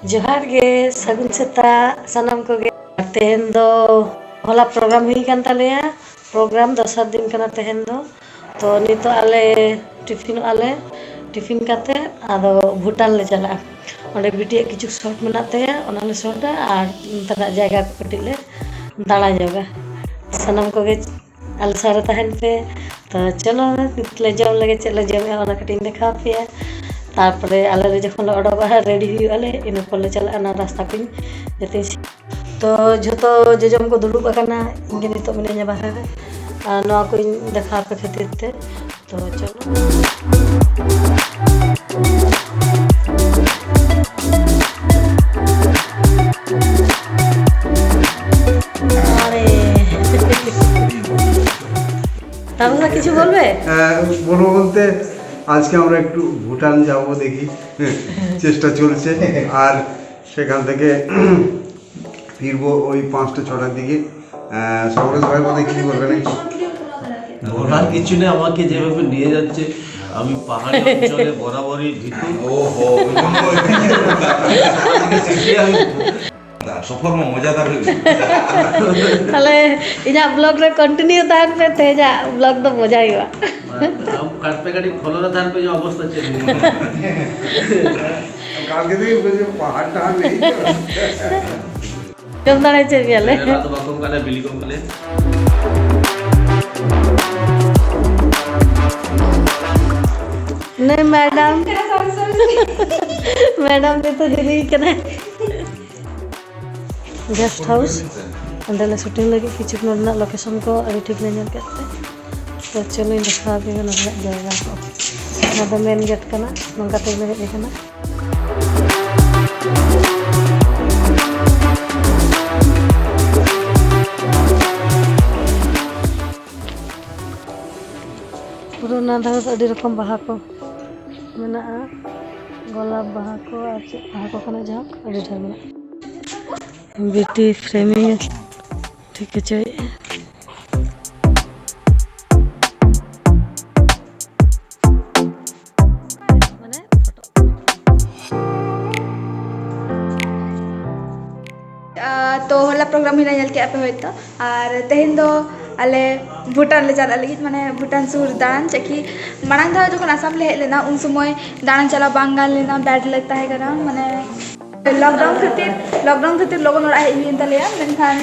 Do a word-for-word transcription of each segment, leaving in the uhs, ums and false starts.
ᱡᱚᱦᱟᱨ ᱜᱮ, ᱥᱟᱹᱜᱩᱱ ᱥᱮᱛᱟᱜ ᱥᱟᱱᱟᱢ ᱠᱚᱜᱮ᱾ ᱛᱮᱦᱮᱧ ᱫᱚ ᱦᱚᱞᱟ ᱯᱨᱳᱜᱨᱟᱢ ᱦᱩᱭ ᱠᱟᱱ ᱛᱟᱞᱮᱭᱟ, ᱯᱨᱳᱜᱨᱟᱢ ᱫᱚᱥᱟᱨ ᱫᱤᱱ ᱠᱟᱱᱟ ᱛᱮᱦᱮᱧ ᱫᱚ᱾ ᱛᱚ ᱱᱤᱛᱚᱜ ᱟᱞᱮ ᱴᱤᱯᱷᱤᱱᱚᱜᱼᱟ ᱞᱮ, ᱴᱤᱯᱷᱤᱱ ᱠᱟᱛᱮ ᱟᱫᱚ ᱵᱷᱩᱴᱟᱱ ᱞᱮ ᱪᱟᱞᱟᱜᱼᱟ᱾ ᱚᱸᱰᱮ ᱵᱤᱴᱤᱭᱟᱜ ᱠᱤᱪᱷᱩ ᱥᱚᱴ ᱢᱮᱱᱟᱜ ᱛᱟᱭᱟ, ᱚᱱᱟ ᱞᱮ ᱥᱚᱴᱟ ᱟᱨ ᱚᱱᱛᱮᱱᱟᱜ ᱡᱟᱭᱜᱟ ᱠᱚ ᱠᱟᱹᱴᱤᱡ ᱞᱮ ᱫᱟᱬᱟ ᱧᱚᱜᱟ᱾ ᱥᱟᱱᱟᱢ ᱠᱚᱜᱮ ᱟᱞᱮ ᱥᱟᱶ ᱨᱮ ᱛᱟᱦᱮᱱ ᱯᱮ᱾ ᱛᱚ ᱪᱚᱞᱚ, ᱱᱤᱛ ᱞᱮ ᱡᱚᱢ ᱞᱮᱜᱮ, ᱪᱮᱫ ᱞᱮ ᱡᱚᱢᱮᱜᱼᱟ ᱚᱱᱟ ᱠᱟᱹᱴᱤᱡ ᱤᱧ ᱫᱮᱠᱷᱟᱣ ᱯᱮᱭᱟ᱾ ᱛᱟᱨᱯᱚᱨᱮ ᱟᱞᱮ ᱞᱮ ᱡᱚᱠᱷᱚᱱ ᱞᱮ ᱚᱰᱚᱠᱚᱜᱼᱟ, ᱨᱮᱰᱤ ᱦᱩᱭᱩᱜ ᱟᱞᱮ, ᱤᱱᱟᱹ ᱯᱚᱨ ᱞᱮ ᱪᱟᱞᱟᱜᱼᱟ᱾ ᱚᱱᱟ ᱨᱟᱥᱛᱟ ᱠᱚᱧ ᱡᱚᱛᱚᱧ ᱥᱮ-, ᱛᱚ ᱡᱷᱚᱛᱚ ᱡᱚᱡᱚᱢ ᱠᱚ ᱫᱩᱲᱩᱵ ᱟᱠᱟᱱᱟ, ᱤᱧ ᱜᱮ ᱱᱤᱛᱚᱜ ᱢᱤᱱᱟᱹᱧᱟ ᱵᱟᱦᱨᱮ ᱨᱮ᱾ ᱟᱨ ᱱᱚᱣᱟ ᱠᱚᱧ ᱫᱮᱠᱷᱟᱣ ᱟᱯᱮ ᱠᱷᱟᱹᱛᱤᱨ ᱛᱮ, ᱛᱚ ᱪᱚᱞᱚ᱾ ᱟᱨᱮ᱾ তাপস দা, কিছু বলবে? হ্যাঁ, বলবো বলতে, আজকে আমরা একটু ভুটান যাব, দেখি, চেষ্টা চলছে। আর সেখান থেকে ফিরবো ওই পাঁচটা ছটার দিকে। আহ, সমরেশ ভাই বোধহয় কিছু বলবে নাকি? বলার কিছু নেই, আমাকে যেভাবে নিয়ে যাচ্ছে, আমি পাহাড়ি অঞ্চলে বরাবরই ভীতু। ও হো, ওই জন্য ওই দিকে। আমি ᱛᱟᱦᱞᱮ ᱤᱧᱟᱹᱜ ᱵᱞᱚᱜ ᱨᱮ ᱠᱚᱱᱴᱤᱱᱤᱭᱩ ᱛᱟᱦᱮᱱ ᱯᱮ, ᱛᱮᱦᱮᱧᱟᱜ ᱵᱞᱚᱜ ᱫᱚ ᱢᱚᱡᱟ ᱦᱩᱭᱩᱜᱼᱟ᱾ ᱟᱢ ᱠᱟᱴ ᱯᱮ ᱠᱟᱹᱴᱤᱡ ᱯᱷᱚᱞᱳ ᱨᱮ ᱛᱟᱦᱮᱱ ᱯᱮ, ᱤᱧᱟᱹᱜ ᱚᱵᱚᱥᱛᱟ ᱪᱮᱫ ᱦᱩᱭᱩᱜᱼᱟ? ᱠᱟᱞᱠᱮ ᱛᱮᱜᱮ ᱵᱩᱡᱷᱟᱹᱣ ᱯᱟᱦᱟᱲ ᱴᱟᱦᱟᱲ ᱞᱮ ᱦᱤᱡᱩᱜᱼᱟ᱾ ᱡᱚᱢ ᱫᱟᱲᱮ ᱦᱚᱪᱚᱭᱮᱫ ᱢᱮᱭᱟᱞᱮ᱾ ᱨᱟᱜ ᱫᱚ ᱵᱟᱠᱚ ᱚᱱᱠᱟᱱᱟ, ᱵᱤᱞᱤ ᱠᱚ ᱚᱱᱠᱟᱞᱮ᱾ ᱱᱩᱭ ᱢᱮᱰᱟᱢ᱾ ᱢᱮᱰᱟᱢ ᱱᱤᱛᱚᱜ ᱦᱤᱨᱤ ᱠᱟᱱᱟᱭ᱾ ᱜᱮᱥᱴ ᱦᱟᱣᱩᱥ, ᱚᱸᱰᱮ ᱞᱮ ᱥᱩᱴᱤᱝ ᱞᱟᱹᱜᱤᱫ ᱠᱤᱪᱷᱩ ᱱᱚᱰᱮᱱᱟᱜ ᱞᱳᱠᱮᱥᱚᱱ ᱠᱚ ᱟᱹᱰᱤ ᱴᱷᱤᱠ ᱞᱮ ᱧᱮᱞ ᱠᱮᱫ ᱛᱮ᱾ ᱛᱚ ᱪᱚᱞᱚᱧ ᱫᱮᱠᱷᱟᱣ ᱟᱯᱮ ᱠᱟᱱᱟ ᱱᱚᱰᱮᱱᱟᱜ ᱡᱟᱭᱜᱟ ᱠᱚ᱾ ᱱᱚᱣᱟ ᱫᱚ ᱢᱮᱱ ᱜᱮᱴ ᱠᱟᱱᱟ, ᱱᱚᱝᱠᱟ ᱛᱮᱜᱮᱞᱮ ᱦᱮᱡ ᱟᱠᱟᱱᱟ᱾ ᱯᱩᱨᱟᱹ ᱚᱱᱟ ᱫᱷᱟᱨᱮ ᱫᱚ ᱟᱹᱰᱤ ᱨᱚᱠᱚᱢ ᱵᱟᱦᱟ ᱠᱚ ᱢᱮᱱᱟᱜᱼᱟ, ᱜᱳᱞᱟᱯ ᱵᱟᱦᱟ ᱠᱚ ᱟᱨ ᱪᱮᱫ ᱵᱟᱦᱟ ᱠᱚ ᱠᱟᱱᱟ, ᱡᱟᱦᱟᱸ ᱟᱹᱰᱤ ᱰᱷᱮᱨ ᱢᱮᱱᱟᱜᱼᱟ᱾ ᱵᱤᱴᱤ ᱯᱷᱨᱮᱢᱤᱝ ᱮ ᱴᱷᱤᱠ ᱦᱚᱪᱚᱭᱮᱫᱼᱟ᱾ ᱢᱟᱱᱮ ᱯᱷᱳᱴᱳ᱾ ᱛᱚ ᱦᱚᱞᱟ ᱯᱨᱳᱜᱨᱟᱢ ᱦᱩᱭᱱᱟ, ᱧᱮᱞ ᱠᱮᱜᱼᱟ ᱯᱮ ᱦᱚᱭᱛᱳ᱾ ᱟᱨ ᱛᱮᱦᱮᱧ ᱫᱚ ᱟᱞᱮ ᱵᱷᱩᱴᱟᱱ ᱞᱮ ᱪᱟᱞᱟᱜ ᱞᱟᱹᱜᱤᱫ, ᱢᱟᱱᱮ ᱵᱷᱩᱴᱟᱱ ᱥᱩᱨ ᱫᱟᱬᱟᱱ᱾ ᱪᱮᱫ ᱠᱤ ᱢᱟᱲᱟᱝ ᱫᱷᱟᱣ ᱡᱚᱠᱷᱚᱱ ᱟᱥᱟᱢ ᱞᱮ ᱦᱮᱡ ᱞᱮᱱᱟ, ᱩᱱ ᱥᱚᱢᱚᱭ ᱫᱟᱬᱟᱱ ᱪᱟᱞᱟᱣ ᱵᱟᱝ ᱜᱟᱱ ᱞᱮᱱᱟ, ᱵᱮᱰ ᱞᱮᱠ ᱛᱟᱦᱮᱸ ᱠᱟᱱᱟ, ᱢᱟᱱᱮ ᱞᱚᱠᱰᱟᱣᱩᱱ ᱠᱷᱟᱹᱛᱤᱨ, ᱞᱚᱠᱰᱟᱣᱩᱱ ᱠᱷᱟᱹᱛᱤᱨ ᱞᱚᱜᱚᱱ ᱚᱲᱟᱜ ᱦᱮᱡ ᱦᱩᱭᱮᱱ ᱛᱟᱞᱮᱭᱟ᱾ ᱢᱮᱱᱠᱷᱟᱱ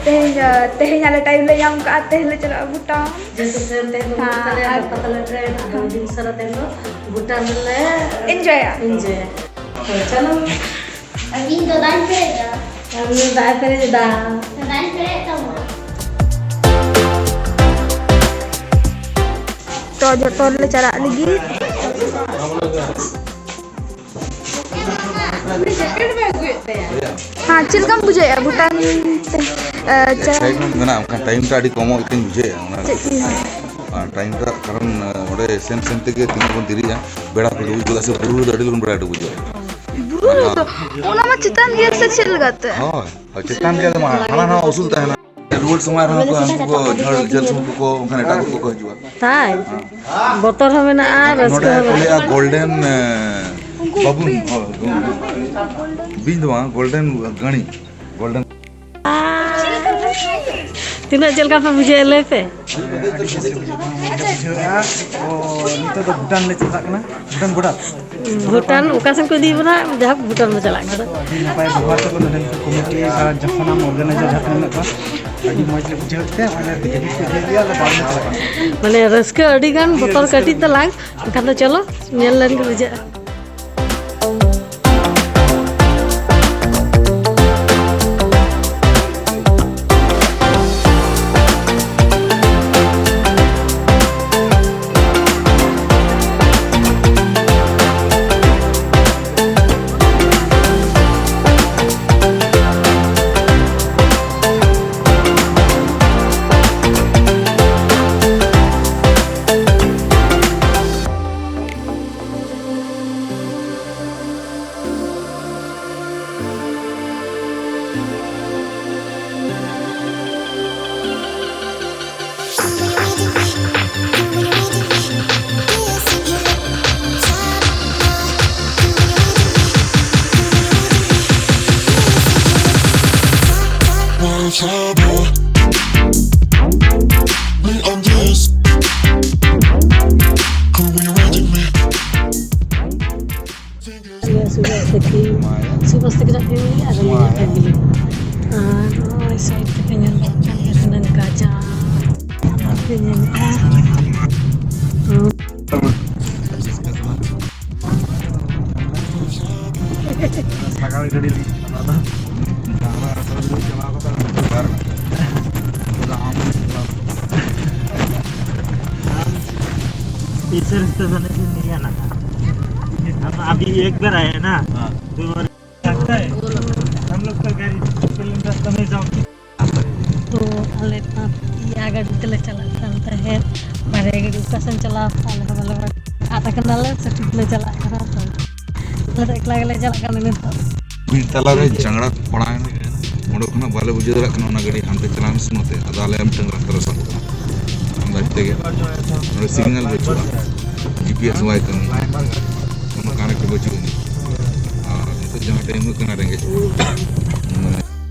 ᱛᱮᱦᱮᱧ, ᱛᱮᱦᱮᱧ ᱟᱞᱮ ᱴᱟᱭᱤᱢ ᱞᱮ ᱧᱟᱢ ᱠᱟᱜᱼᱟ, ᱛᱮᱦᱮᱧ ᱞᱮ ᱪᱟᱞᱟᱜᱼᱟ ᱵᱷᱩᱴᱟᱱ᱾ ᱡᱮᱦᱮᱛᱩ ᱥᱮᱱ ᱛᱮᱦᱮᱧ ᱫᱚ ᱦᱮᱸ, ᱵᱟᱹᱱᱩᱜ ᱛᱟᱞᱮᱭᱟ, ᱟᱨ ᱜᱟᱯᱟ ᱛᱟᱞᱮ ᱴᱨᱮᱱ, ᱟᱨ ᱢᱤᱫ ᱫᱤᱱ ᱥᱟᱨᱟ ᱛᱮᱦᱮᱧ ᱫᱚ ᱵᱷᱩᱴᱟᱱ ᱨᱮᱞᱮ ᱤᱱᱡᱚᱭᱟ᱾ ᱤᱱᱡᱚᱭᱟ᱾ ᱛᱚ ᱪᱚᱞᱚ᱾ ᱤᱧ ᱫᱚ ᱫᱟᱜ ᱤᱧ ᱯᱮᱨᱮᱡ ᱮᱫᱟ᱾ ᱟᱢ ᱫᱚ ᱫᱟᱜ ᱮ ᱯᱮᱨᱮᱡ ᱮᱫᱟ᱾ ᱫᱟᱜ ᱤᱧ ᱯᱮᱨᱮᱡ ᱮᱫ ᱛᱟᱢᱟ᱾ ᱛᱚ ᱡᱚᱛᱚ ᱞᱮ ᱪᱟᱞᱟᱜ ᱞᱟᱹᱜᱤᱫ᱾ ᱦᱮᱸ, ᱪᱮᱫ ᱞᱮᱠᱟᱢ ᱵᱩᱡᱷᱟᱹᱣᱮᱫᱼᱟ ᱵᱷᱩᱴᱟᱱ ᱛᱮ, ᱮ, ᱪᱟ-, ᱮᱠᱥᱟᱭᱤᱴᱢᱮᱱᱴ ᱢᱮᱱᱟᱜᱼᱟ, ᱢᱮᱱᱠᱷᱟᱱ ᱴᱟᱭᱤᱢ ᱴᱟ ᱟᱹᱰᱤ ᱠᱚᱢᱚᱜ ᱞᱮᱠᱟᱧ ᱵᱩᱡᱷᱟᱹᱣᱮᱫᱼᱟ᱾ ᱚᱱᱟ ᱪᱮᱫ ᱠᱤ? ᱟᱨ ᱴᱟᱭᱤᱢ ᱴᱟ ᱠᱟᱨᱚᱱ, ᱮ, ᱚᱸᱰᱮ ᱥᱮᱱ ᱥᱮᱱ ᱛᱮᱜᱮ ᱛᱤᱱᱟᱹᱜ ᱵᱚᱱ ᱫᱮᱨᱤᱜᱼᱟ, ᱵᱮᱲᱟ ᱠᱚ ᱰᱩᱵᱩᱡ ᱜᱚᱫᱚᱜᱼᱟ ᱥᱮ ᱵᱩᱨᱩ ᱨᱮᱫᱚ ᱟᱹᱰᱤ ᱞᱚᱜᱚᱱ ᱵᱮᱲᱟ ᱰᱩᱵᱩᱡᱚᱜᱼᱟ᱾ ᱵᱩᱨᱩ ᱨᱮᱫᱚ? ᱚᱱᱟ ᱢᱟ ᱪᱮᱛᱟᱱ ᱜᱮᱭᱟ ᱥᱮ ᱪᱮᱫ ᱞᱮᱠᱟᱛᱮ? ᱦᱳᱭ, ᱦᱳᱭ, ᱪᱮᱛᱟᱱ ᱜᱮᱭᱟ ᱢᱟ, ᱦᱟᱱᱟ ᱱᱟᱣᱟ ᱩᱥᱩᱞ ᱛᱟᱦᱮᱱᱟ᱾ ᱨᱩᱣᱟᱹᱲ ᱥᱚᱢᱚᱭ ᱨᱮᱦᱚᱸ ᱠᱚ, ᱩᱱᱠᱩ ᱠᱚ ᱡᱷᱟᱲ ᱡᱷᱟᱹᱞ ᱥᱚᱢᱚᱭ ᱠᱚ, ᱚᱱᱠᱟᱱ ᱮᱴᱟᱜ ᱠᱚᱠᱚ ᱦᱤᱡᱩᱜᱼᱟ᱾ ᱛᱟᱭ? ᱦᱮᱸ᱾ ᱵᱚᱛᱚᱨ ᱦᱚᱸ ᱢᱮᱱᱟᱜᱼᱟ, ᱨᱟᱹᱥᱠᱟᱹ ᱱᱚᱰᱮ ᱦᱚᱸ ᱠᱚ ᱢᱮᱱᱟᱜᱼᱟ᱾ ᱞᱟᱹᱭᱟ ᱜᱳᱞᱰᱮᱱ, ᱮ, ᱵᱟᱵᱩᱱ, ᱦᱳᱭ, ᱵᱤᱧ ᱫᱚ ᱵᱟᱝ, ᱜᱳᱞᱰᱮᱱ ᱜᱟᱹᱲᱤ, ᱜᱳᱞᱰᱮᱱ᱾ ᱛᱤᱱᱟᱹᱜ ᱪᱮᱫ ᱞᱮᱠᱟ ᱯᱮ ᱵᱩᱡᱷᱟᱹᱣᱮᱫ, ᱞᱟᱹᱭ ᱯᱮ? ᱟᱹᱰᱤ ᱵᱮᱥ ᱞᱮ ᱵᱩᱡᱷᱟᱹᱣ ᱠᱮᱫᱟ᱾ ᱛᱚ, ᱱᱤᱛᱚᱜ ᱫᱚ ᱵᱷᱩᱴᱟᱱ ᱞᱮ ᱪᱟᱞᱟᱜ ᱠᱟᱱᱟ, ᱵᱷᱩᱴᱟᱱ ᱵᱚᱰᱟᱨ᱾ ᱵᱷᱩᱴᱟᱱ ᱚᱠᱟ ᱥᱮᱫ ᱠᱚ ᱤᱫᱤᱭᱮᱫ ᱵᱚᱱᱟ, ᱡᱟᱦᱟᱸ ᱵᱷᱩᱴᱟᱱ ᱵᱚ ᱪᱟᱞᱟᱜ ᱠᱟᱱᱟ᱾ ᱟᱹᱰᱤ ᱱᱟᱯᱟᱭ ᱵᱮᱵᱚᱦᱟᱨ ᱛᱟᱠᱚ ᱱᱚᱰᱮᱱ ᱠᱚ ᱠᱚᱢᱤᱴᱤ, ᱟᱨ ᱡᱚᱠᱷᱚᱱ ᱟᱢ ᱚᱨᱜᱟᱱᱟᱭᱡᱟᱨ ᱡᱟᱦᱟᱸ ᱛᱤᱱᱟᱹᱜ ᱢᱮᱱᱟᱜ ᱠᱚᱣᱟ, ᱟᱹᱰᱤ ᱢᱚᱡᱽ ᱞᱮ ᱵᱩᱡᱷᱟᱹᱣ ᱠᱮᱫᱟ᱾ ᱚᱱᱟ ᱛᱮᱜᱮ ᱠᱚ ᱤᱫᱤᱭᱮᱫ ᱞᱮᱭᱟ, ᱟᱞᱮ ᱵᱟᱝ ᱞᱮ ᱪᱟᱞᱟᱜ ᱠᱟᱱᱟ᱾ ᱢᱟᱱᱮ ᱨᱟᱹᱥᱠᱟᱹ ᱟᱹᱰᱤ ᱜᱟᱱ, ᱵᱚᱛᱚᱨ ᱠᱟᱹᱴᱤᱡ ᱛᱟᱞᱟᱝ, ᱮᱱᱠᱷᱟᱱ ᱫᱚ ᱪᱚᱞᱚ ᱧᱮᱞ ᱞᱮᱱ ᱜᱮ ᱵᱩᱡᱷᱟᱹᱜᱼᱟ᱾ Me on this. Could we ride me? ᱥᱩᱵᱷᱟᱥ ᱛᱟᱹᱠᱤᱱ, ᱥᱩᱵᱷᱟᱥ ᱛᱟᱹᱠᱤᱱᱟᱜ family ᱟᱨ ᱟᱹᱞᱤᱧᱟᱜ family᱾ ᱟᱨ ᱱᱚᱜᱼᱚᱭ side ᱛᱮᱯᱮ ᱧᱮᱞ ᱫᱟᱲᱮᱭᱟᱜ ᱠᱟᱱ ᱜᱮᱭᱟ ᱛᱤᱱᱟᱹᱝ ᱠᱟᱡᱟᱠ ᱯᱮ ᱧᱮᱞᱮᱫᱼᱟ᱾ ᱥᱟᱜᱟᱲ ᱜᱟᱹᱰᱤ ᱞᱟᱹᱜᱤᱫ ᱚᱱᱟ ᱫᱚ ᱰᱟᱝᱨᱟ ᱟᱥᱟ ᱨᱮ ᱪᱟᱞᱟᱣ ᱠᱟᱛᱮ ᱵᱮᱯᱟᱨ ᱟᱢ ᱛᱤᱥᱟᱨ ᱥᱴᱮᱥᱚᱱ ᱥᱮ ᱱᱤᱭᱟ ᱱᱟ ᱦᱟᱢ ᱟᱵᱷᱤ ᱮᱠ ᱵᱟᱨ ᱟᱭᱮ ᱱᱟ ᱫᱩ ᱵᱟᱨ ᱞᱟᱜᱛᱟ ᱦᱟᱭ ᱦᱟᱢ ᱞᱳᱜ ᱠᱟ ᱜᱟᱲᱤ ᱪᱚᱞᱮ ᱨᱟᱥᱛᱟ ᱢᱮ ᱡᱟᱣ ᱛᱚ ᱟᱞᱮ ᱯᱟᱸᱪ ᱤᱭᱟᱹ ᱜᱟᱹᱰᱤ ᱛᱮᱞᱮ ᱪᱟᱞᱟᱜ ᱠᱟᱱ ᱛᱟᱦᱮᱸᱫ᱾ ᱵᱟᱨᱭᱟ ᱜᱟᱹᱰᱤ ᱚᱠᱟ ᱥᱮᱱ ᱪᱟᱞᱟᱣ ᱟᱞᱮ ᱦᱚᱸ ᱵᱟᱞᱮ ᱵᱟᱲᱟᱭᱟ᱾ ᱟᱫ ᱟᱠᱟᱱᱟᱞᱮ ᱥᱮ ᱴᱷᱤᱠ ᱞᱮ ᱪᱟᱞᱟᱜ ᱠᱟᱱᱟ ᱛᱚ᱾ ᱟᱞᱮ ᱫᱚ ᱮᱠᱞᱟ ᱜᱮᱞᱮ ᱪᱟᱞᱟᱜ ᱠᱟᱱᱟ ᱱᱤᱛᱚᱜ᱾ ᱵᱤᱨ ᱛᱟᱞᱟᱨᱮ ᱡᱟᱸᱜᱲᱟ ᱯᱟᱲᱟᱣᱮᱱᱟ᱾ ᱚᱸᱰᱮ ᱠᱷᱚᱱᱟᱜ ᱵᱟᱞᱮ ᱵᱩᱡᱷᱟᱹᱣ ᱫᱟᱲᱮᱭᱟᱜ ᱠᱟᱱᱟ ᱚᱱᱟ ᱜᱟᱹᱰᱤ ᱦᱟᱱᱛᱮ ᱪᱟᱞᱟᱣ ᱮᱱᱟ ᱥᱮ ᱱᱚᱛᱮ᱾ ᱟᱫᱚ ᱟᱞᱮ ᱢᱤᱫᱴᱟᱝ ᱨᱟᱥᱛᱟ ᱞᱮ ᱥᱟᱵ ᱠᱟᱫᱟ᱾ ᱟᱢᱫᱟ ᱛᱮᱜᱮ ᱱᱚᱰᱮ ᱥᱤᱜᱽᱱᱟᱞ ᱵᱟᱹᱪᱩᱜᱼᱟ, ᱡᱤ ᱯᱤ ᱮᱥ ᱵᱟᱭ ᱠᱟᱹᱢᱤᱭᱟ, ᱠᱳᱱᱳ ᱠᱟᱱᱮᱠᱴ ᱵᱟᱹᱪᱩᱜ ᱟᱹᱱᱤᱡ᱾ ᱟᱨ ᱱᱤᱛᱚᱜ ᱡᱟᱦᱟᱸ ᱴᱟᱭᱤᱢ ᱦᱩᱭᱩᱜ ᱠᱟᱱᱟ ᱨᱮᱸᱜᱮᱡ ᱦᱚᱲ, ᱢᱟᱱᱮ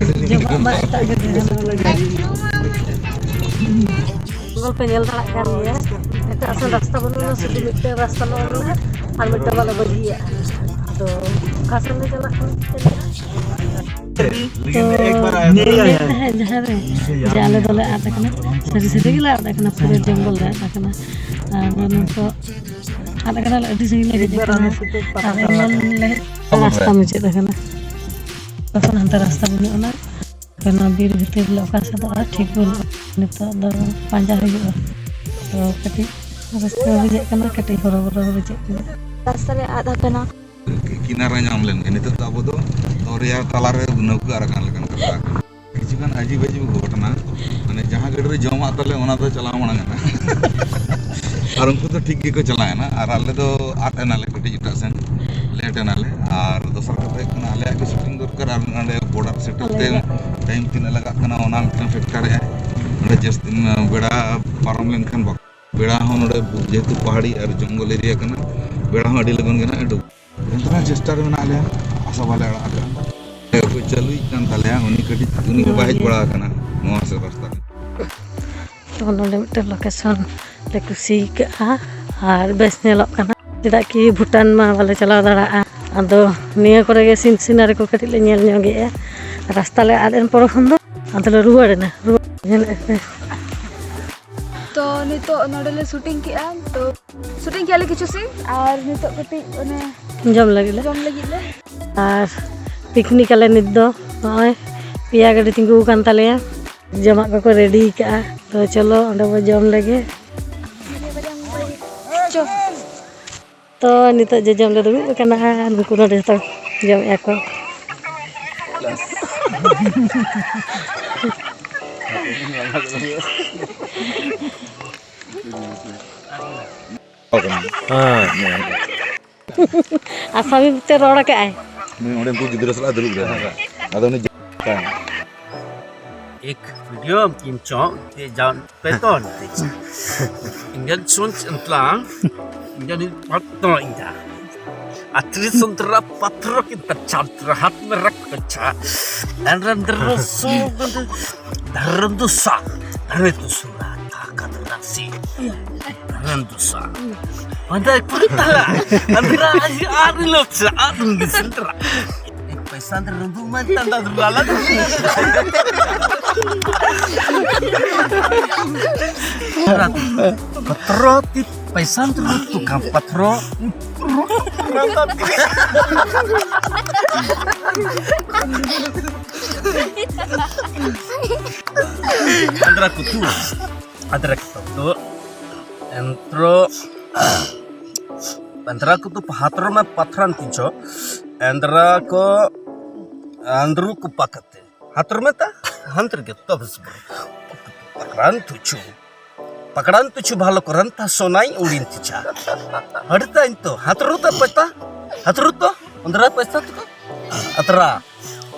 ᱡᱚᱢᱟᱜ ᱢᱟ ᱮᱴᱟᱜ ᱜᱮ ᱛᱟᱦᱮᱱᱟ᱾ ᱡᱚᱝᱜᱚᱞ ᱯᱮ ᱧᱮᱞ ᱫᱟᱲᱮᱭᱟᱜ ᱠᱟᱱ ᱜᱮᱭᱟ, ᱮᱴᱟᱜ ᱥᱮᱱ ᱨᱟᱥᱛᱟ ᱵᱟᱹᱱᱩᱜᱼᱟ, ᱥᱩᱫᱷᱩ ᱢᱤᱫᱴᱮᱱ ᱨᱟᱥᱛᱟ ᱞᱮ ᱚᱨ ᱞᱮᱫᱟ ᱟᱨ ᱢᱤᱫᱴᱮᱱ ᱵᱟᱞᱮ ᱵᱟᱹᱜᱤᱭᱟᱜᱼᱟ᱾ ᱟᱫᱚ ᱚᱠᱟ ᱥᱮᱱ ᱞᱮ ᱪᱟᱞᱟᱜ ᱠᱟᱱᱟ ᱪᱤᱠᱟᱹ ᱞᱮᱠᱟ? ᱛᱚ ᱱᱤᱭᱟᱹ ᱜᱮ ᱞᱟᱹᱭᱮᱫ ᱛᱟᱦᱮᱸᱫ ᱡᱟᱦᱟᱸ ᱨᱮ, ᱡᱮ ᱟᱞᱮ ᱫᱚᱞᱮ ᱟᱫ ᱟᱠᱟᱱᱟ, ᱥᱟᱹᱨᱤ ᱥᱟᱹᱨᱤ ᱜᱮᱞᱮ ᱟᱫ ᱟᱠᱟᱱᱟ, ᱯᱩᱨᱟᱹ ᱡᱚᱝᱜᱚᱞ ᱞᱮ ᱟᱫ ᱟᱠᱟᱱᱟ᱾ ᱟᱨ ᱱᱤᱛᱚᱜ ᱟᱫ ᱟᱠᱟᱱᱟᱞᱮ, ᱟᱹᱰᱤ ᱥᱟᱺᱜᱤᱧ ᱞᱮ ᱦᱮᱡ ᱟᱠᱟᱱᱟ᱾ ᱟᱨ ᱧᱮᱞ ᱞᱮ ᱦᱮᱡ ᱨᱟᱥᱛᱟ ᱢᱩᱪᱟᱹᱫ ᱟᱠᱟᱱᱟ, ᱛᱚᱠᱷᱚᱱ ᱦᱟᱱᱛᱮ ᱨᱟᱥᱛᱟ ᱵᱟᱹᱱᱩᱜ ᱟᱱᱟ᱾ ᱱᱚᱣᱟ ᱵᱤᱨ ᱵᱷᱤᱛᱤᱨ ᱨᱮ ᱚᱠᱟ ᱥᱮᱫᱚᱜᱼᱟ ᱴᱷᱤᱠ ᱵᱟᱹᱱᱩᱜᱼᱟ᱾ ᱱᱤᱛᱚᱜ ᱫᱚ ᱯᱟᱸᱡᱟ ᱦᱩᱭᱩᱜᱼᱟ᱾ ᱛᱚ ᱠᱟᱹᱴᱤᱡ ᱨᱟᱹᱥᱠᱟᱹ ᱦᱚᱸ ᱵᱩᱡᱷᱟᱹᱜ ᱠᱟᱱᱟ, ᱠᱟᱹᱴᱤᱡ ᱦᱚᱨᱚᱵᱚᱨᱚ ᱦᱚᱸ ᱵᱩᱡᱷᱟᱹᱜ ᱠᱟᱱᱟ᱾ ᱨᱟᱥᱛᱟ ᱨᱮ ᱟᱫ ᱟᱠᱟᱱᱟ᱾ ᱠᱤᱱᱟᱨᱟ ᱧᱟᱢ ᱞᱮᱱ ᱜᱮ᱾ ᱱᱤᱛᱚᱜ ᱫᱚ ᱟᱵᱚ ᱫᱚ ᱫᱚᱨᱭᱟ ᱛᱟᱞᱟᱨᱮ ᱱᱟᱹᱣᱠᱟᱹ ᱟᱨ ᱟᱠᱟᱱ ᱞᱮᱠᱟᱱ ᱠᱟᱛᱷᱟ᱾ ᱠᱤᱪᱷᱩᱜᱟᱱ ᱟᱹᱡᱤᱵ ᱟᱹᱡᱤᱵ ᱜᱷᱚᱴᱚᱱᱟ, ᱢᱟᱱᱮ ᱡᱟᱦᱟᱸ ᱜᱟᱹᱰᱤ ᱨᱮ ᱡᱚᱢᱟᱜ ᱛᱟᱞᱮ ᱚᱱᱟ ᱫᱚ ᱪᱟᱞᱟᱣ ᱢᱟᱲᱟᱝ ᱮᱱᱟ᱾ ᱟᱨ ᱩᱱᱠᱩ ᱫᱚ ᱴᱷᱤᱠ ᱜᱮᱠᱚ ᱪᱟᱞᱟᱣ ᱮᱱᱟ, ᱟᱨ ᱟᱞᱮ ᱫᱚ ᱟᱫ ᱮᱱᱟᱞᱮ ᱠᱟᱹᱴᱤᱡ ᱮᱴᱟᱜ ᱥᱮᱱ, ᱞᱮᱴ ᱮᱱᱟᱞᱮ᱾ ᱟᱨ ᱫᱚᱥᱟᱨ ᱠᱟᱛᱷᱟ ᱦᱩᱭᱩᱜ ᱠᱟᱱᱟ ᱟᱞᱮᱭᱟᱜ ᱜᱮ ᱥᱩᱴᱤᱝ ᱫᱚᱨᱠᱟᱨ, ᱟᱨ ᱱᱚᱰᱮ ᱵᱚᱰᱟᱨ ᱥᱮᱴᱮᱨ ᱛᱮ ᱴᱟᱭᱤᱢ ᱛᱤᱱᱟᱹᱜ ᱞᱟᱜᱟᱜ ᱠᱟᱱᱟ ᱚᱱᱟ ᱢᱤᱫᱴᱟᱝ ᱯᱷᱮᱠᱴᱟᱨ ᱮᱜᱼᱟᱭ᱾ ᱱᱚᱰᱮ ᱡᱟᱹᱥᱛᱤ ᱵᱮᱲᱟ ᱯᱟᱨᱚᱢ ᱞᱮᱱᱠᱷᱟᱱ ᱵᱟᱠᱚ, ᱵᱮᱲᱟ ᱦᱚᱸ ᱱᱚᱰᱮ ᱡᱮᱦᱮᱛᱩ ᱯᱟᱦᱟᱲᱤ ᱟᱨ ᱡᱚᱝᱜᱚᱞ ᱮᱨᱤᱭᱟ ᱠᱟᱱᱟ, ᱵᱮᱲᱟ ᱦᱚᱸ ᱟᱹᱰᱤ ᱞᱚᱜᱚᱱ ᱜᱮ ᱱᱟᱦᱟᱜ ᱮ ᱰᱩᱵᱩᱡ᱾ ᱮᱱᱛᱮ ᱨᱮᱦᱚᱸ ᱪᱮᱥᱴᱟ ᱨᱮ ᱢᱮᱱᱟᱜ ᱞᱮᱭᱟ, ᱟᱥᱟ ᱵᱟᱞᱮ ᱟᱲᱟᱜ ᱟᱠᱟᱫᱼᱟ᱾ ᱠᱚ ᱪᱟᱹᱞᱩᱭᱮᱫ ᱠᱟᱱ ᱛᱟᱞᱮᱭᱟ, ᱩᱱᱤ ᱠᱟᱹᱴᱤᱡ, ᱩᱱᱤ ᱵᱟᱵᱟ ᱦᱮᱡ ᱵᱟᱲᱟ ᱟᱠᱟᱱᱟ ᱱᱚᱣᱟ ᱥᱮᱫ ᱨᱟᱥᱛᱟ ᱨᱮ᱾ ᱛᱚ ᱱᱚᱰᱮ ᱢᱤᱫᱴᱮᱱ ᱞᱳᱠᱮᱥᱚᱱ ᱞᱮ ᱠᱩᱥᱤ ᱠᱟᱜᱼᱟ ᱟᱨ ᱵᱮᱥ ᱧᱮᱞᱚᱜ ᱠᱟᱱᱟ᱾ ᱪᱮᱫᱟᱜ ᱠᱤ ᱵᱷᱩᱴᱟᱱ ᱢᱟ ᱵᱟᱞᱮ ᱪᱟᱞᱟᱣ ᱫᱟᱲᱮᱭᱟᱜᱼᱟ, ᱟᱫᱚ ᱱᱤᱭᱟᱹ ᱠᱚᱨᱮ ᱜᱮ ᱥᱤᱱ ᱥᱤᱱᱟᱨᱤ ᱠᱚ ᱠᱟᱹᱴᱤᱡ ᱞᱮ ᱧᱮᱞ ᱧᱚᱜᱮᱜᱼᱟ᱾ ᱨᱟᱥᱛᱟ ᱞᱮ ᱟᱫ ᱮᱱ ᱯᱚᱨᱮ ᱠᱷᱚᱱ ᱫᱚ ᱟᱫᱚ ᱞᱮ ᱨᱩᱣᱟᱹᱲ ᱮᱱᱟ, ᱨᱩᱣᱟᱹᱲ ᱧᱮᱞᱮᱫ ᱯᱮ᱾ ᱛᱚ ᱱᱤᱛᱚᱜ ᱱᱚᱰᱮ ᱞᱮ ᱥᱩᱴᱤᱝ ᱠᱮᱜᱼᱟ, ᱛᱚ ᱥᱩᱴᱤᱝ ᱠᱮᱜᱼᱟ ᱞᱮ ᱠᱤᱪᱷᱩ ᱥᱤᱱ, ᱟᱨ ᱱᱤᱛᱚᱜ ᱠᱟᱹᱴᱤᱡ ᱚᱱᱮ ᱡᱚᱢ ᱞᱟᱹᱜᱤᱫ ᱞᱮ ᱡᱚᱢ ᱞᱟᱹᱜᱤᱫ ᱞᱮ᱾ ᱟᱨ ᱯᱤᱠᱱᱤᱠ ᱟᱞᱮ ᱱᱤᱛ ᱫᱚ ᱱᱚᱜᱼᱚᱭ ᱯᱮᱭᱟ ᱜᱟᱹᱰᱤ ᱛᱤᱸᱜᱩ ᱟᱠᱟᱱ ᱛᱟᱞᱮᱭᱟ, ᱡᱚᱢᱟᱜ ᱠᱚᱠᱚ ᱨᱮᱰᱤ ᱟᱠᱟᱜᱼᱟ, ᱛᱚ ᱪᱚᱞᱚ ᱚᱸᱰᱮ ᱵᱚ ᱡᱚᱢ ᱞᱮᱜᱮ᱾ ᱪᱚ᱾ ᱛᱚ ᱱᱤᱛᱚᱜ ᱡᱚᱡᱚᱢ ᱞᱮ ᱫᱩᱲᱩᱵ ᱟᱠᱟᱱᱟ, ᱱᱩᱠᱩ ᱱᱚᱰᱮ ᱡᱚᱛᱚ ᱡᱚᱢᱮᱫᱼᱟ ᱠᱚ᱾ ᱦᱮᱸ᱾ ᱟᱥᱟᱢᱤ ᱛᱮ ᱨᱚᱲ ᱟᱠᱟᱫᱼᱟᱭ᱾ ᱱᱩᱭ ᱚᱸᱰᱮ ᱩᱱᱠᱩ ᱜᱤᱫᱽᱨᱟᱹ ᱥᱟᱞᱟᱜ ᱫᱩᱲᱩᱵ ᱞᱮᱱᱟ᱾ ᱟᱫᱚ ᱩᱱᱤ एक वीडियो हम किम चोंग ते जान पेतोन ते इंडियन सोच अंतला इंडियन पत्तो इंदा अतरी सुंदरा पत्रो की तचार हाथ में रख तचा एंड्रन दरसो दरंदुसा अरे तुसुरा ताकत रसी दरंदुसा अंदर कुतला अंदर आज आर लोग से आर दिसंतरा एक पैसा अंदर रंदू मत अंदर लाला पत्रो ती पैसा अंदर तू काम पत्रो अंदर कुतु अंदर कुतु एंत्रो पंद्रह को तो पहात्रो में पत्थरन किंचो एंद्रा को अंद्रू को पकते हात्र में ता हंत्र के तो बस पकड़न तुचु पकड़न तुचु भालो करन ता सोनाई उड़ीन तिचा हड़ता इन तो हात्रो ता पता हात्रो तो एंद्रा पैसा तो अतरा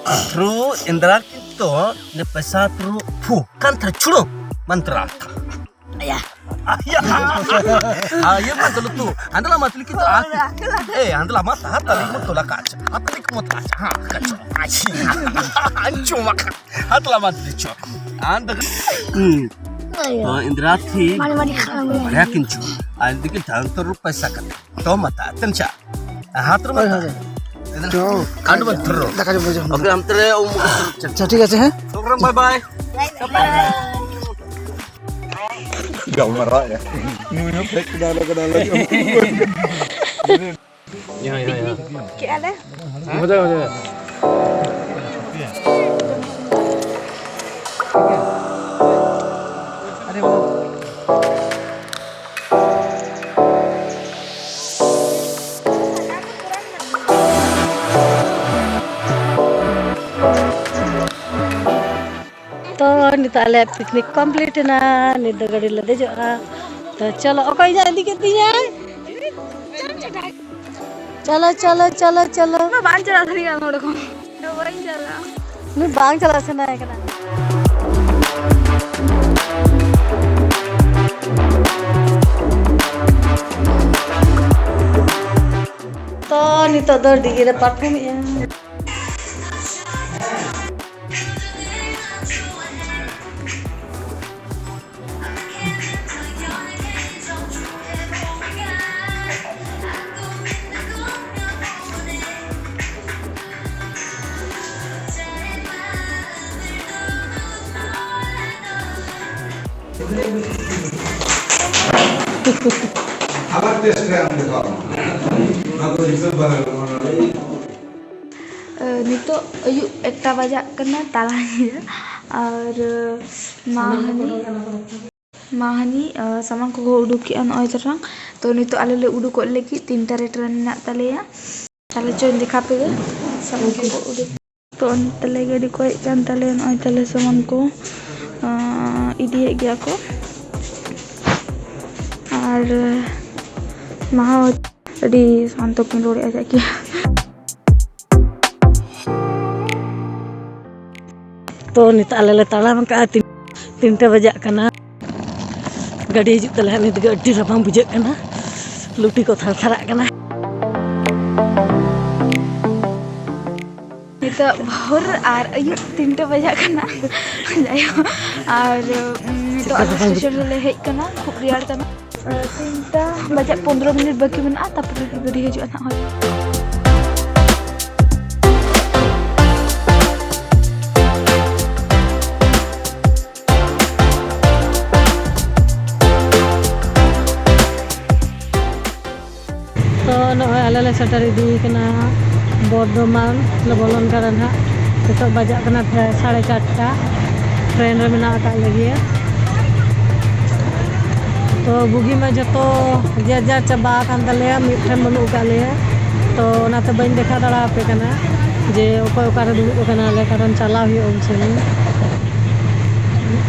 हात्रो एंद्रा की तो ने पैसा हात्रो फू कंत्र छुड़ो मंत्रा था या ᱟᱭᱟ᱾ ᱟᱭᱟ ᱢᱟ ᱫᱚᱞᱚ ᱛᱩ᱾ ᱟᱱᱫᱟ ᱞᱟ ᱢᱟᱛᱞᱤ ᱠᱤ ᱛᱚ ᱟ᱾ ᱮ, ᱟᱱᱫᱟ ᱞᱟ ᱢᱟ ᱛᱟᱦᱟ ᱛᱟᱞᱤ ᱢᱚᱛᱚ ᱞᱟ ᱠᱟᱪ᱾ ᱟᱛᱞᱤ ᱠᱚ ᱢᱚᱛᱚ ᱟᱪ᱾ ᱦᱟ, ᱠᱟᱪ᱾ ᱟᱪ᱾ ᱟᱱᱪᱚ ᱢᱟ ᱠᱟ᱾ ᱦᱟᱛᱞᱟ ᱢᱟᱛᱞᱤ ᱪᱚ᱾ ᱟᱱᱫᱟ᱾ ᱦᱩᱸ᱾ ᱟᱭᱟ᱾ ᱛᱚ ᱤᱱᱫᱨᱟ ᱛᱷᱤ᱾ ᱢᱟᱱᱮ ᱢᱟᱱᱮ ᱠᱷᱟᱱ᱾ ᱵᱟᱨᱭᱟ ᱠᱤᱱ ᱪᱚ᱾ ᱟᱱᱫᱤ ᱠᱤᱱ ᱛᱟᱱᱛᱚᱨ ᱨᱩᱯ ᱯᱟᱭᱥᱟ ᱠᱟᱛᱮ᱾ ᱛᱚ ᱢᱟᱛᱟ ᱛᱮᱱ ᱪᱟ᱾ ᱦᱟᱛᱨᱩ ᱦᱳᱭ, ᱢᱟᱛᱟ᱾ ᱦᱳᱭ, ᱦᱳᱭ᱾ ᱪᱚ᱾ ᱠᱟᱱᱰ ᱵᱚᱱ ᱛᱷᱨᱚ᱾ ᱫᱟᱠᱟ ᱡᱚᱢ ᱵᱚ ᱡᱚᱢ᱾ ᱳᱠᱮ, ᱟᱢ ᱛᱮᱨᱮ ᱩᱢ᱾ ᱟᱪᱪᱷᱟ, ᱴᱷᱤᱠ ᱟᱪᱷᱮ, ᱦᱮᱸ? ᱥᱚᱠᱨᱟᱢ, ᱵᱟᱭ ᱵᱟᱭ᱾ ᱜᱟᱞᱢᱟᱨᱟᱣ ᱮ᱾ ᱱᱩᱭ ᱦᱚᱸ ᱯᱷᱮᱠ ᱠᱮᱫᱟ, ᱟᱞᱮ ᱠᱟᱱᱟ, ᱟᱞᱮ ᱜᱮ᱾ ᱠᱮᱜᱼᱟ ᱞᱮ᱾ ᱢᱚᱡᱟ, ᱢᱚᱡᱟ᱾ ᱛᱚ, ᱱᱤᱛᱚᱜ ᱟᱞᱮᱭᱟᱜ ᱯᱤᱠᱱᱤᱠ ᱠᱚᱢᱯᱞᱤᱴ ᱮᱱᱟ᱾ ᱱᱤᱛ ᱫᱚ ᱜᱟᱹᱰᱤ ᱞᱮ ᱫᱮᱡᱚᱜᱼᱟ᱾ ᱛᱚ, ᱪᱚᱞᱚ, ᱚᱠᱚᱭ ᱤᱧᱟᱹᱜ ᱤᱫᱤ ᱠᱮᱫ ᱛᱤᱧᱟᱭ? ᱪᱚᱞᱚ, ᱪᱚᱞᱚ, ᱪᱚᱞᱚ, ᱪᱚᱞᱚ᱾ ᱵᱟᱝ ᱪᱟᱞᱟᱜ ᱥᱟᱱᱟᱧ ᱠᱟᱱᱟ ᱱᱚᱰᱮ ᱠᱷᱚᱱ᱾ ᱱᱚᱰᱮ ᱵᱟᱹᱧ ᱪᱟᱞᱟᱜᱼᱟ᱾ ᱩᱱᱤ ᱵᱟᱝ ᱪᱟᱞᱟᱜ ᱥᱟᱱᱟᱭᱮ ᱠᱟᱱᱟ᱾ ᱛᱚ, ᱱᱤᱛᱚᱜ ᱫᱚ ᱰᱤᱜᱤ ᱨᱮ ᱯᱟᱨᱠᱚᱢᱮᱜᱼᱟ᱾ ᱟᱵᱟᱨ ᱴᱮᱥᱴ ᱨᱮ ᱟᱢ ᱫᱮᱠᱷᱟᱣ ᱢᱮ᱾ ᱚᱱᱟ ᱠᱚ ᱦᱤᱥᱟᱹᱵ ᱵᱟᱝ ᱜᱟᱱᱚᱜᱼᱟ᱾ ᱱᱤᱛᱚᱜ ᱟᱹᱭᱩᱵ ᱮᱠᱴᱟ ᱵᱟᱡᱟᱜ ᱠᱟᱱᱟ, ᱛᱟᱞᱟ ᱧᱤᱫᱟᱹ᱾ ᱟᱨ ᱢᱟ ᱦᱟᱹᱱᱤ, ᱢᱟ ᱦᱟᱹᱱᱤ, ᱥᱟᱢᱟᱱ ᱠᱚᱠᱚ ᱩᱰᱩᱠ ᱠᱮᱜᱼᱟ ᱱᱚᱜᱼᱚᱭ ᱛᱚᱨᱟᱝ᱾ ᱛᱚ, ᱱᱤᱛᱚᱜ ᱟᱞᱮ ᱞᱮ ᱩᱰᱩᱠᱚᱜ ᱞᱟᱹᱜᱤᱫ, ᱛᱤᱱᱴᱟ ᱨᱮ ᱴᱨᱮᱱ ᱢᱮᱱᱟᱜ ᱛᱟᱞᱮᱭᱟ᱾ ᱛᱟᱦᱞᱮ ᱪᱚᱧ ᱫᱮᱠᱷᱟᱣ ᱯᱮᱜᱮ, ᱥᱟᱢᱟᱱ ᱠᱚᱠᱚ ᱩᱰᱩᱠ᱾ ᱛᱚ, ᱱᱤᱛ ᱛᱟᱞᱮ ᱜᱟᱹᱰᱤ ᱠᱚ ᱦᱮᱡ ᱠᱟᱱ ᱛᱟᱞᱮᱭᱟ, ᱱᱚᱜᱼᱚᱭ ᱛᱟᱞᱮ ᱥᱟᱢᱟᱱ ᱠᱚ, ᱟᱸ, ᱤᱫᱤᱭᱮᱫ ᱜᱮᱭᱟ ᱠᱚ᱾ ᱟᱨ ᱢᱟᱦᱟ ᱟᱹᱰᱤ ᱥᱟᱱᱛᱚ ᱠᱤᱱ ᱨᱚᱲᱮᱫᱼᱟ ᱪᱮᱫ ᱠᱤ᱾ ᱛᱚ, ᱱᱤᱛᱚᱜ ᱟᱞᱮ ᱞᱮ ᱛᱟᱲᱟᱢ ᱟᱠᱟᱫᱼᱟ, ᱛᱤᱱ-, ᱛᱤᱱᱴᱟ ᱵᱟᱡᱟᱜ ᱠᱟᱱᱟ᱾ ᱜᱟᱹᱰᱤ ᱦᱤᱡᱩᱜ ᱛᱟᱞᱮ ᱦᱟᱸᱜ, ᱱᱤᱛ ᱜᱮ ᱟᱹᱰᱤ ᱨᱟᱵᱟᱝ ᱵᱩᱡᱷᱟᱹᱜ ᱠᱟᱱᱟ, ᱞᱩᱴᱤ ᱠᱚ ᱛᱷᱟᱨ ᱛᱷᱟᱨᱟᱜ ᱠᱟᱱᱟ᱾ ᱱᱤᱛᱚᱜ ᱵᱷᱳᱨ ᱟᱨ ᱟᱹᱭᱩᱵ ᱛᱤᱱᱴᱟ ᱵᱟᱡᱟᱜ ᱠᱟᱱᱟ᱾ ᱡᱟᱭᱦᱳᱠ, ᱟᱨ, ᱩᱢ, ᱱᱤᱛᱚᱜ ᱟᱞᱮ ᱥᱴᱮᱥᱚᱱ ᱨᱮᱞᱮ ᱦᱮᱡ ᱠᱟᱱᱟ, ᱠᱷᱩᱵ ᱨᱮᱭᱟᱲ ᱠᱟᱱᱟ᱾ ᱟᱨ ᱛᱤᱱᱴᱟ ᱵᱟᱡᱟᱜ ᱯᱚᱱᱫᱽᱨᱚ ᱢᱤᱱᱤᱴ ᱵᱟᱹᱠᱤ ᱢᱮᱱᱟᱜᱼᱟ, ᱛᱟᱨᱯᱚᱨᱮ ᱜᱟᱹᱰᱤ ᱦᱤᱡᱩᱜᱼᱟ ᱱᱟᱦᱟᱜ ᱦᱳᱭ᱾ ᱛᱚ ᱱᱚᱜᱼᱚᱭ ᱟᱞᱮ ᱞᱮ ᱥᱮᱴᱮᱨ ᱤᱫᱤ ᱠᱟᱱᱟ ᱵᱚᱨᱫᱷᱚᱢᱟᱱ ᱞᱮ ᱵᱚᱞᱚᱱ ᱠᱟᱱᱟ ᱱᱟᱦᱟᱜ᱾ ᱱᱤᱛᱚᱜ ᱵᱟᱡᱟᱜ ᱠᱟᱱᱟ ᱯᱨᱟᱭ ᱥᱟᱲᱮ ᱪᱟᱨᱴᱟ᱾ ᱴᱨᱮᱱ ᱨᱮ ᱢᱮᱱᱟᱜ ᱟᱠᱟᱫ ᱞᱮᱜᱮᱭᱟ᱾ ᱛᱚ ᱵᱩᱜᱤ ᱢᱟ ᱡᱚᱛᱚ ᱡᱮ ᱡᱟᱨ ᱪᱟᱵᱟ ᱟᱠᱟᱱ ᱛᱟᱞᱮᱭᱟ, ᱢᱤᱫ ᱴᱷᱮᱱ ᱵᱟᱹᱱᱩᱜ ᱟᱠᱟᱫ ᱞᱮᱭᱟ᱾ ᱛᱚ ᱚᱱᱟᱛᱮ ᱵᱟᱹᱧ ᱫᱮᱠᱷᱟᱣ ᱫᱟᱲᱮ ᱟᱯᱮ ᱠᱟᱱᱟ ᱡᱮ ᱚᱠᱚᱭ ᱚᱠᱟᱨᱮ ᱫᱩᱲᱩᱵ ᱟᱠᱟᱱᱟ ᱞᱮ, ᱠᱟᱨᱚᱱ ᱪᱟᱞᱟᱣ ᱦᱩᱭᱩᱜᱼᱟ ᱩᱱ ᱥᱟᱺᱜᱤᱧ᱾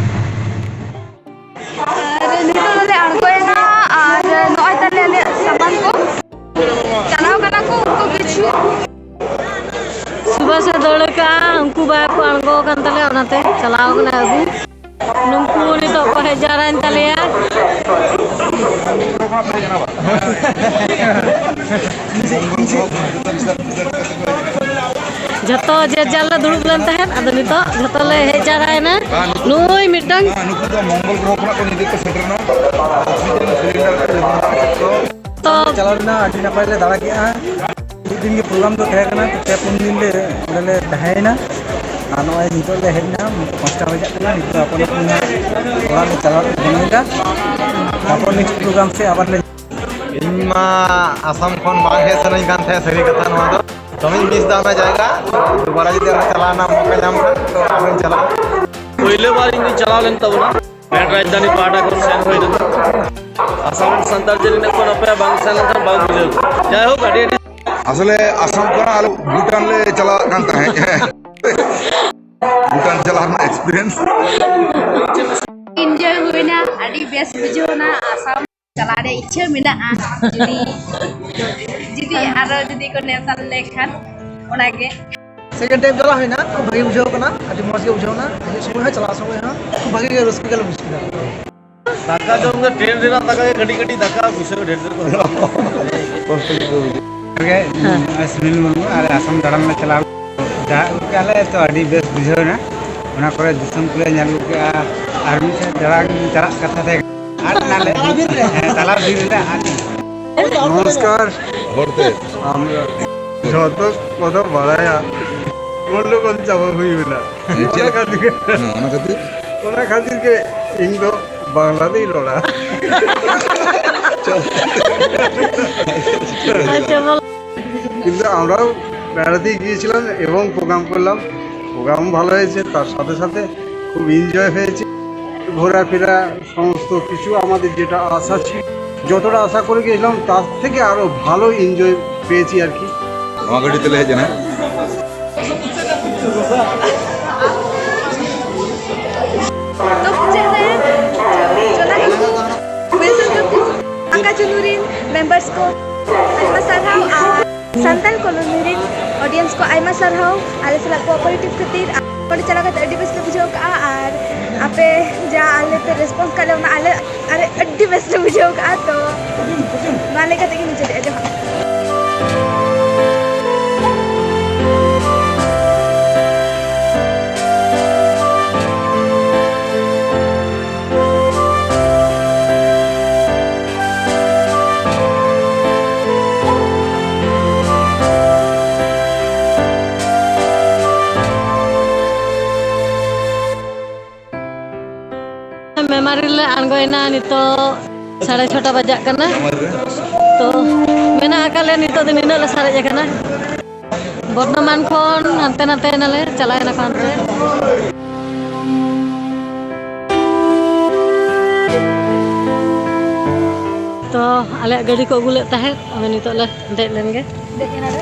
ᱟᱨ ᱱᱤᱛᱚᱜ ᱫᱚᱞᱮ ᱟᱬᱜᱚᱭᱮᱱᱟ᱾ ᱟᱨ ᱱᱚᱜᱼᱚᱭ ᱛᱟᱞᱮ ᱟᱞᱮᱭᱟᱜ ᱥᱟᱢᱟᱱ ᱠᱚ᱾ ᱪᱟᱞᱟᱣ ᱠᱟᱱᱟ ᱠᱚ ᱩᱱᱠᱩ ᱠᱤᱪᱷᱩ᱾ ᱥᱩᱵᱷᱟᱥ ᱮ ᱫᱟᱹᱲ ᱠᱟᱜᱼᱟ, ᱩᱱᱠᱩ ᱵᱟᱭ ᱠᱚ ᱟᱬᱜᱚ ᱟᱠᱟᱱ ᱛᱟᱞᱮᱭᱟ, ᱚᱱᱟᱛᱮ ᱪᱟᱞᱟᱣ ᱠᱟᱱᱟᱭ ᱟᱹᱜᱩ᱾ ᱱᱩᱠᱩ ᱱᱤᱛᱚᱜ ᱠᱚ ᱦᱮᱡ ᱡᱟᱣᱨᱟᱭᱮᱱ ᱛᱟᱞᱮᱭᱟ᱾ ᱡᱷᱚᱛᱚ ᱡᱮ ᱡᱟᱨ ᱞᱮ ᱫᱩᱲᱩᱵ ᱞᱮᱱ ᱛᱟᱦᱮᱸᱫ, ᱟᱫᱚ ᱱᱤᱛᱚᱜ ᱡᱷᱚᱛᱚ ᱞᱮ ᱦᱮᱡ ᱡᱟᱣᱨᱟᱭᱮᱱᱟ᱾ ᱱᱩᱭ ᱢᱤᱫᱴᱟᱝ ᱱᱩᱠᱩ ᱫᱚ ᱢᱚᱝᱜᱚᱞ ᱜᱨᱚᱦᱚ ᱠᱷᱚᱱᱟᱜ ᱠᱚ ᱧᱤᱫᱟᱹ ᱠᱚ ᱥᱮᱴᱮᱨ ᱮᱱᱟ᱾ ᱚᱠᱥᱤᱡᱮᱱ ᱥᱤᱞᱤᱱᱰᱟᱨ ᱠᱚ ᱡᱮᱢᱚᱱ ᱛᱚ ᱪᱟᱞᱟᱣ ᱞᱮᱱᱟ, ᱟᱹᱰᱤ ᱱᱟᱯᱟᱭ ᱞᱮ ᱫᱟᱬᱟ ᱠᱮᱜᱼᱟ᱾ ᱢᱤᱫ ᱫᱤᱱ ᱜᱮ ᱯᱨᱳᱜᱨᱟᱢ ᱫᱚ ᱛᱟᱦᱮᱸ ᱠᱟᱱᱟ, ᱯᱮ ᱯᱩᱱ ᱫᱤᱱ ᱞᱮ ᱚᱸᱰᱮ ᱞᱮ ᱛᱟᱦᱮᱸᱭᱮᱱᱟ᱾ ᱟᱨ ᱱᱚᱜᱼᱚᱭ ᱱᱤᱛᱚᱜ ᱞᱮ ᱦᱮᱡ ᱮᱱᱟ, ᱱᱤᱛᱚᱜ ᱯᱟᱸᱪᱴᱟ ᱵᱟᱡᱟᱜ ᱠᱟᱱᱟ, ᱱᱤᱛᱚᱜ ᱟᱯᱟᱱ ᱟᱹᱯᱤᱱ ᱚᱲᱟᱜ ᱞᱮ ᱪᱟᱞᱟᱜ ᱠᱟᱱᱟ᱾ ᱛᱟᱨᱯᱚᱨ ᱱᱮᱠᱥᱴ ᱯᱨᱳᱜᱨᱟᱢ ᱥᱮ ᱟᱵᱟᱨ ᱞᱮ ᱤᱧ ᱢᱟ ᱟᱥᱟᱢ ᱠᱷᱚᱱ ᱵᱟᱝ ᱦᱮᱡ ᱥᱟᱱᱟᱧ ᱠᱟᱱ ᱛᱟᱦᱮᱸᱫ, ᱥᱟᱹᱨᱤ ᱠᱟᱛᱷᱟ ᱱᱚᱣᱟ ᱫᱚ᱾ ᱫᱚᱢᱮᱧ ᱢᱤᱥ ᱫᱟ ᱚᱱᱟ ᱡᱟᱭᱜᱟ᱾ ᱫᱩᱵᱟᱨᱟ ᱡᱩᱫᱤ ᱟᱨᱦᱚᱸ ᱪᱟᱞᱟᱣ ᱨᱮᱱᱟᱜ ᱢᱚᱠᱟ ᱧᱟᱢ ᱠᱷᱟᱱ, ᱛᱚ ᱟᱨᱦᱚᱸᱧ ᱪᱟᱞᱟᱜᱼᱟ᱾ ᱯᱳᱭᱞᱳ ᱵᱟᱨ ᱤᱧ ᱫᱚᱧ ᱪᱟᱞᱟᱣ ᱞᱮᱱ ᱛᱟᱵᱚᱱᱟ, ᱵᱮᱱᱰ ᱨᱟᱡᱽᱫᱷᱟᱱᱤ ᱯᱟᱦᱴᱟ ᱠᱷᱚᱱ ᱥᱮᱱ ᱦᱩᱭᱱᱟ᱾ ᱟᱥᱟᱢ ᱨᱮᱱ ᱥᱟᱱᱛᱟᱲ ᱡᱮ ᱱᱤᱱᱟᱹᱜ ᱠᱚ ᱱᱟᱯᱟᱭᱟ, ᱵᱟᱝ ᱥᱮᱱ ᱞᱮᱱᱠᱷᱟᱱ ᱵᱟᱝ ᱵᱩᱡᱷᱟᱹᱣ ᱠᱚᱜᱼᱟ᱾ ᱡᱟᱭᱦᱳᱠ, ᱟᱹᱰᱤ ᱟᱹᱰᱤ ᱟᱥᱚᱞᱮ ᱟᱥᱟᱢ ᱠᱷᱚᱱᱟᱜ ᱟᱞᱮ ᱵᱷᱩᱴᱟᱱ ᱞᱮ ᱪᱟᱞᱟᱜ ᱠᱟᱱ ᱛᱟᱦᱮᱸᱫ᱾ ᱵᱷᱩᱴᱟᱱ ᱪᱟᱞᱟᱜ ᱨᱮᱱᱟᱜ ᱮᱠᱥᱯᱤᱨᱤᱭᱮᱱᱥ᱾ ᱤᱱᱡᱚᱭ ᱦᱩᱭᱱᱟ, ᱟᱹᱰᱤ ᱵᱮᱥ ᱵᱩᱡᱷᱟᱹᱣ ᱮᱱᱟ᱾ ᱟᱥᱟᱢ ᱪᱟᱞᱟᱜ ᱨᱮᱭᱟᱜ ᱤᱪᱪᱷᱟᱹ ᱢᱮᱱᱟᱜᱼᱟ᱾ ᱡᱩᱫᱤ, ᱡᱩᱫᱤ ᱟᱨᱚ ᱡᱩᱫᱤ ᱠᱚ ᱱᱮᱣᱛᱟ ᱞᱮᱠᱷᱟᱱ, ᱚᱱᱟᱜᱮ᱾ ᱥᱮᱠᱮᱱᱰ ᱴᱟᱭᱤᱢ ᱪᱟᱞᱟᱣ ᱦᱩᱭᱱᱟ, ᱠᱷᱩᱵ ᱵᱷᱟᱜᱮ ᱵᱩᱡᱷᱟᱹᱣ ᱠᱟᱱᱟ, ᱟᱹᱰᱤ ᱢᱚᱡᱽ ᱜᱮ ᱵᱩᱡᱷᱟᱹᱣ ᱮᱱᱟ᱾ ᱦᱤᱡᱩᱜ ᱥᱚᱢᱚᱭ ᱦᱚᱸ ᱪᱟᱞᱟᱣ ᱥᱚᱢᱚᱭ ᱦᱚᱸ ᱠᱷᱩᱵ ᱵᱷᱟᱜᱮ ᱜᱮ ᱨᱟᱹᱥᱠᱟᱹ ᱜᱮᱞᱮ ᱵᱩᱡ ᱠᱮᱫᱟ᱾ ᱫᱟᱠᱟ ᱡᱚᱢ ᱜᱮ, ᱴᱨᱮᱱ ᱨᱮᱱᱟᱜ ᱫᱟᱠᱟ ᱜᱮ ᱠᱟᱹᱴᱤᱡ ᱠᱟᱹᱴᱤᱡ ᱫᱟᱠᱟ, ᱯᱩᱭᱥᱟᱹ ᱠᱚ ᱰᱷᱮᱨ ᱰᱷᱮᱨ ᱠᱚ ᱦᱟᱛᱟᱣᱟ᱾ ᱠᱚᱥᱴᱚ ᱜᱮᱠᱚ ᱵᱩᱡᱷᱟᱹᱣᱟ᱾ ᱜᱮ, ᱦᱮᱸ᱾ ᱥᱩᱱᱤᱞ ᱢᱩᱨᱢᱩ ᱟᱞᱮ ᱟᱥᱟᱢ ᱫᱟᱬᱟᱱ ᱞᱮ ᱪᱟᱞᱟᱣ ᱞᱮᱱᱟ᱾ ᱫᱟᱜ ᱠᱮᱜᱼᱟ ᱞᱮ ᱛᱚ ᱟᱹᱰᱤ ᱵᱮᱥ ᱵᱩᱡᱷᱟᱹᱣ ᱮᱱᱟ᱾ ᱚᱱᱟ ᱠᱚᱨᱮ ᱫᱤᱥᱚᱢ ᱠᱚᱞᱮ ᱧᱮᱞ ᱟᱹᱜᱩ ᱠᱮᱜᱼᱟ᱾ ᱟᱨ ᱢᱤᱫᱴᱮᱱ ᱫᱟᱬᱟᱱ ᱪᱟᱞᱟᱜ ᱠᱟᱛᱷᱟ ᱛᱟᱦᱮᱸ ᱠᱟᱱᱟ᱾ ᱟᱫ ᱮᱱᱟᱞᱮ᱾ ᱦᱮᱸ, ᱛᱟᱞᱟ ᱵᱤᱨ ᱨᱮᱞᱮ ᱟᱫ ᱮᱱᱟ᱾ ᱱᱚᱢᱚᱥᱠᱟᱨ᱾ ᱦᱚᱲᱛᱮ᱾ ᱟᱢ ᱡᱷᱚᱛᱚ ᱠᱚᱫᱚ ᱵᱟᱲᱟᱭᱟ᱾ ᱢᱚᱞᱞᱚ ᱠᱚᱫᱚ ᱪᱟᱵᱟ ᱦᱩᱭ ᱮᱱᱟ᱾ ᱦᱮᱸ, ᱪᱮᱫ ᱚᱱᱟ ᱞᱮᱠᱟ? ᱠᱷᱟᱹᱛᱤᱨ ᱜᱮ, ᱦᱮᱸ, ᱚᱱᱟ ᱠᱷᱟᱹᱛᱤᱨ? ᱚᱱᱟ ᱠᱷᱟᱹᱛᱤᱨ ᱜᱮ ᱤᱧ ᱫᱚ ᱵᱟᱝᱞᱟ ᱛᱮᱧ ᱨᱚᱲᱟ᱾ ᱟᱪᱪᱷᱟ, ᱵᱚᱞ- কিন্তু আমরাও বেড়াতে গিয়েছিলাম এবং প্রোগ্রাম করলাম। প্রোগ্রাম ভালো হয়েছে, তার সাথে সাথে খুব এনজয় হয়েছে। ঘোরাফেরা, সমস্ত কিছু আমাদের যেটা আশা ছিল, যতটা আশা করে গিয়েছিলাম, তার থেকে আরও ভালো এনজয় পেয়েছি আর কি। ᱱᱚᱣᱟ ᱜᱟᱹᱰᱤ ᱛᱮᱞᱮ ᱦᱮᱡ ᱮᱱᱟ᱾ ᱛᱚ ᱢᱩᱪᱟᱹᱫ ᱨᱮ ᱡᱚᱱᱟ ᱠᱚ ᱟᱠᱟ ᱪᱩᱱᱩ ᱨᱤᱱ ᱢᱮᱢᱵᱟᱨᱥ ᱠᱚ ᱟᱭᱢᱟ ᱥᱟᱨᱦᱟᱣ ᱟᱨ ᱥᱟᱱᱛᱟᱲ ᱠᱚᱞᱳᱱᱤ ᱨᱤᱱ ᱚᱰᱤᱭᱮᱱᱥ ᱠᱚ ᱟᱭᱢᱟ ᱥᱟᱨᱦᱟᱣ ᱟᱞᱮ ᱥᱟᱞᱟᱜ ᱠᱳᱚᱯᱟᱨᱮᱴᱤᱵᱷ ᱠᱷᱟᱹᱛᱤᱨ᱾ ᱚᱸᱰᱮ ᱪᱟᱞᱟᱣ ᱠᱟᱛᱮ ᱟᱹᱰᱤ ᱵᱮᱥ ᱞᱮ ᱵᱩᱡᱷᱟᱹᱣ ᱠᱟᱜᱼᱟ ᱟᱨ ᱟᱯᱮ ᱡᱟ ᱟᱞᱮ ᱯᱮ ᱨᱮᱥᱯᱚᱱᱥ ᱠᱟᱜ ᱞᱮ ᱚᱱᱟ ᱟᱞᱮ ᱟᱨ ᱟᱹᱰᱤ ᱵᱮᱥ ᱞᱮ ᱵᱩᱡᱷᱟᱹᱣ ᱠᱟᱜᱼᱟ᱾ ᱛᱚ ᱱᱚᱣᱟ ᱞᱟᱹᱭ ᱠᱟᱛᱮ ᱜᱮ ᱢᱩᱪᱟᱹᱫᱮᱜᱼᱟ᱾ ᱡᱚᱦᱟᱨ᱾ ᱢᱮᱢᱟᱨᱤ ᱨᱮᱞᱮ ᱟᱬᱜᱚᱭᱮᱱᱟ᱾ ᱱᱤᱛᱚᱜ ᱥᱟᱲᱮ ᱪᱷᱚᱴᱟ ᱵᱟᱡᱟᱜ ᱠᱟᱱᱟ᱾ ᱛᱚ ᱢᱮᱱᱟᱜ ᱟᱠᱟᱫ ᱞᱮᱭᱟ, ᱱᱤᱛᱚᱜ ᱫᱚ ᱱᱤᱱᱟᱹᱜ ᱞᱮ ᱥᱟᱨᱮᱡ ᱟᱠᱟᱱᱟ᱾ ᱵᱚᱨᱫᱷᱚᱢᱟᱱ ᱠᱷᱚᱱ ᱦᱟᱱᱛᱮ ᱱᱟᱛᱮ ᱮᱱᱟᱞᱮ, ᱪᱟᱞᱟᱣ ᱮᱱᱟ ᱠᱚ ᱦᱟᱱᱛᱮ᱾ ᱛᱚ ᱟᱞᱮᱭᱟᱜ ᱜᱟᱹᱰᱤ ᱠᱚ ᱟᱹᱜᱩ ᱞᱮᱫ ᱛᱟᱦᱮᱸᱫ, ᱟᱫᱚ ᱱᱤᱛᱚᱜ ᱞᱮ ᱫᱮᱡ ᱞᱮᱱ ᱜᱮ᱾ ᱫᱮᱡ ᱮᱱᱟᱞᱮ᱾